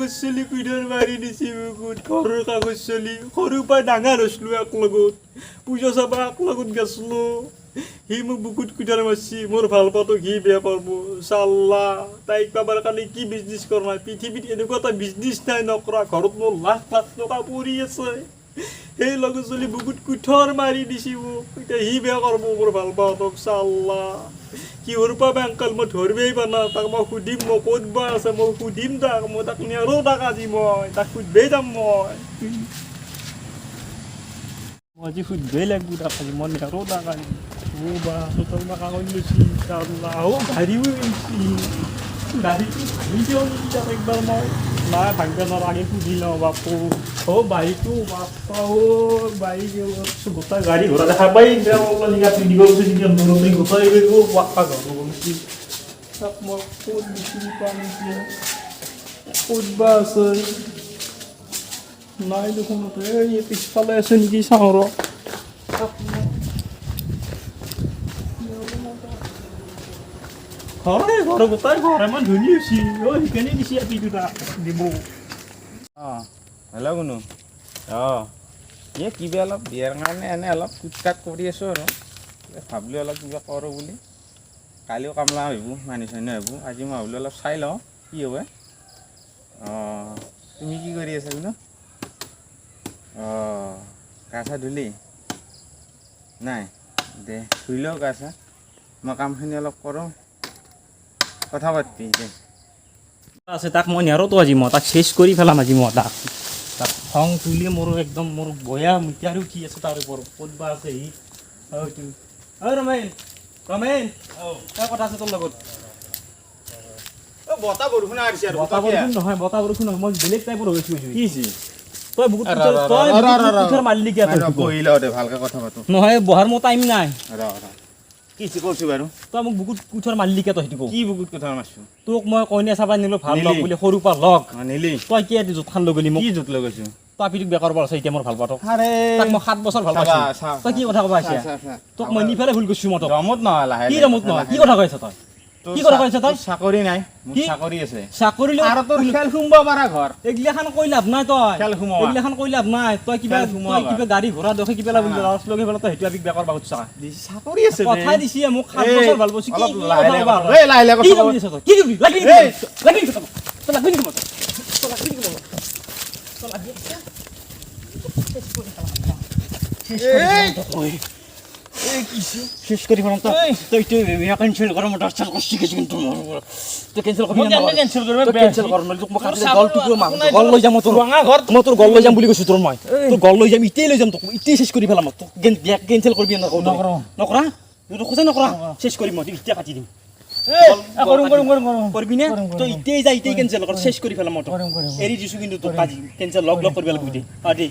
লগৰ চলি কুঠাৰ মাৰি দিছে বুকুত। ঘৰৰ কাগজ চলি, সৰুৰ পৰা ডাঙৰ হৈছিলোঁ একলগত, পূজা চাবা একলগত গেছলো। সি মোক বুকুত কুঠাৰ মাৰছি। মোৰ ভাল পোৱাটোক সি বেয়া কৰব। চাল্লা, তাইক পাবাৰ কাৰণে কি বিজনেছ কৰা নাই? পৃথিৱীত এনেকুৱা এটা বিজনেছ নাই নকৰা। ঘৰত মোৰ লাখ লাখ টকা পৰি আছে। সেই লগৰ চলি বুকুত কুঠৰ মাৰি দিছি মোক। এতিয়া সি বেয়া কৰব মোৰ ভাল পোৱাটোক। চাল্লা, কিহৰ পৰা বেংকাল মই ধৰিবই পৰা নাই। তাক মই সুধিম, মই ক'ত বা আছে মই সুধিম তাক। মই তাক নেৰো তাক আজি। মই তাক সুধিবেই যাম। মই মই আজি সুধিবই লাগিব তাক আজি। মই নেৰো তাক আজি। অ' বা, চোতাল বা কাগজ লৈছি। চাল্লা, অ' গাড়ীও আহিছি। গাড়ীটো ভাঙি দিওঁ নেকি তাক একবাৰ মই? নাই, ভাঙিব নোৱাৰো। আগে সুধি লওঁ। বাপু, অ' বাইকো, বাপ্পা অ' বাইক, গোটেই গাড়ী ঘোঁৰা দেখা পাই বেয়া কৰলা নেকি? আপুনি দিব গৈছে নেকি দূৰতে? গোটেই বাপ্পা ঘৰ গৈছি। তাক মই ক'ত বিচাৰি পাম এতিয়া? ক'ত বা আছে? নাই দেখোন। এই পিছফালে আছে নেকি চাওঁ ৰ। তাক মই ঘৰে ঘৰ, গোটেই ঘৰ ইমান ধুনীয়া হৈছে। অ' সেইকাৰণে দিছে আপীটো তাক দিব। অঁ, হেল্ল' গুণু। অঁ, এই কিবা অলপ বিয়াৰ কাৰণে এনে অলপ টুক টাক কৰি আছোঁ আৰু ভাবিলোঁ অলপ কিবা কৰোঁ বুলি। কালিও কামলা আহিব, মানুহ চানুহ আহিব। আজি মই ভাবিলোঁ অলপ চাই লওঁ কি হ'ব। অঁ, তুমি কি কৰি আছা গুণু? অঁ, গা চা ধুলি নাই? দে, ধুই লওঁ গা চা। মই কামখিনি অলপ কৰোঁ, কথা পাতিবি দে। আছে তাক মই নেৰোতো আজি। মই তাক শেষ কৰি পেলাম আজি। মই তাক তাক খং তুলি মোৰ একদম মোৰ বয়া মিটাৰো কি আছে তাৰ ওপৰত। ক'ত বা আছে সি? অ' ৰমেন, ৰমেন, তাৰ কথা আছে তোৰ লগত। বতাহ বৰষুণ আহিছে। বতাহ বৰষুণ নহয়, বতাহ বৰষুণ নহয়, মই বেলেগ টাইপৰ হৈ গৈছোঁ। কি হৈছে? তই বহুত তই কুঠাৰ মাৰিলি কিয় তই? বহি লওঁ দে, ভালকে কথা পাতো। নহয়, বহাৰ মোৰ টাইম নাই। ৰ ৰ, কি হৈছে কৈছো বাৰু। তই মোক বুকুত কুঠাৰ মাৰিলি কিয়, তই সেইটো কওঁ। কি বুকুত কথা মাৰছো? তোক মই কইনা চাবা নিলো ভাল লগ নিলি। বুলি, সৰুৰ পৰা লগ। নিলি। তই কি আজি জোঁটখান লৈ গ'লি মোক? কি জোঁট লৈ গৈছো? তই আপিটোক বেয়া কৰিব আছে এতিয়া মোৰ ভাল পোৱাটোক। আৰে। তাক মই 7 বছৰ ভাল চাবা, পাইছো। চা, তই কি কথা ক'বা আহিছা? চা, চা। তোক মই নিফালে ভুল কৰিছো মই তোক। দমত নহয়, লাহে কি লাহে, দমত নহয়? কি লাহে। কথা কৈছ তই? তোৰ কি কথা কৈছ তই? তোৰ চাকৰি নাই, মোৰ কি? চাকৰি আছে। চাকৰি লৈ আৰু তোৰ খেল সোমব পাৰা ঘৰ। এইগিলাখান কৈ লাভ নাই তই। খেল সোমোৱা। এইগিলাখান কৈ লাভ নাই তই। কিবা খেল সোমোৱা তই ঘৰ। কিবা গাড়ী ঘোঁৰা দেখি কিবা হা। ল'ৰা ছোৱালী পেলাই তই সেইটো আপিক বেয়া কৰিব খুজিছ। চাকৰি আছে বে। কথা দিছি মোক, সাত এই, বছৰ ভাল পাইছো। কি অলপ কি লাহে কথা লাহে ক'বা? কথা- এই, লাহে লাহে কি কথা কাম কব। দিছ তই? কি দিবি? লাগি এই। লাগি তই তই লাগবি নেকি মই? তই লাগবি নেকি মই? তই লাগবি? এই, শেষ কৰি পেলাম তই। তই তই বিয়া কেনচেল কৰ। মই টৰ্চাৰ কৰছি কিছু কিন্তু মোৰ। তই কেনচেল কৰবি। মই কেনেকে cancel কৰিম? তই কেনচেল কৰ, নহ'লে তোক মই কাটি গল টুকুৰা মাৰ গল লৈ যাম মই তোৰ। ৰঙা ঘৰ। মই তোৰ গল লৈ যাম বুলি কৈছো তোৰ। মই তোৰ গল লৈ যাম, ইতেই লৈ যাম তোক। ইতেই শেষ কৰি পেলাম তোক। বিয়া কেনচেল কৰিবি নকৰো? নকৰো। নকৰা? তই সঁচাই নকৰা? শেষ কৰিম মই তোক, এতিয়া কাটি দিম। কৰিম, কৰিম, কৰিম, কৰিম। কৰিবি নে? কৰিম, কৰিম। তই ইতেই যা, ইতেই কেনচেল কৰ, শেষ কৰি পেলাম মই তোক। কৰিম, কৰিম। এৰি দিছো কিন্তু তোক আজি। কেনচেল লগ লগ কৰিব লাগিব দে। অ দে।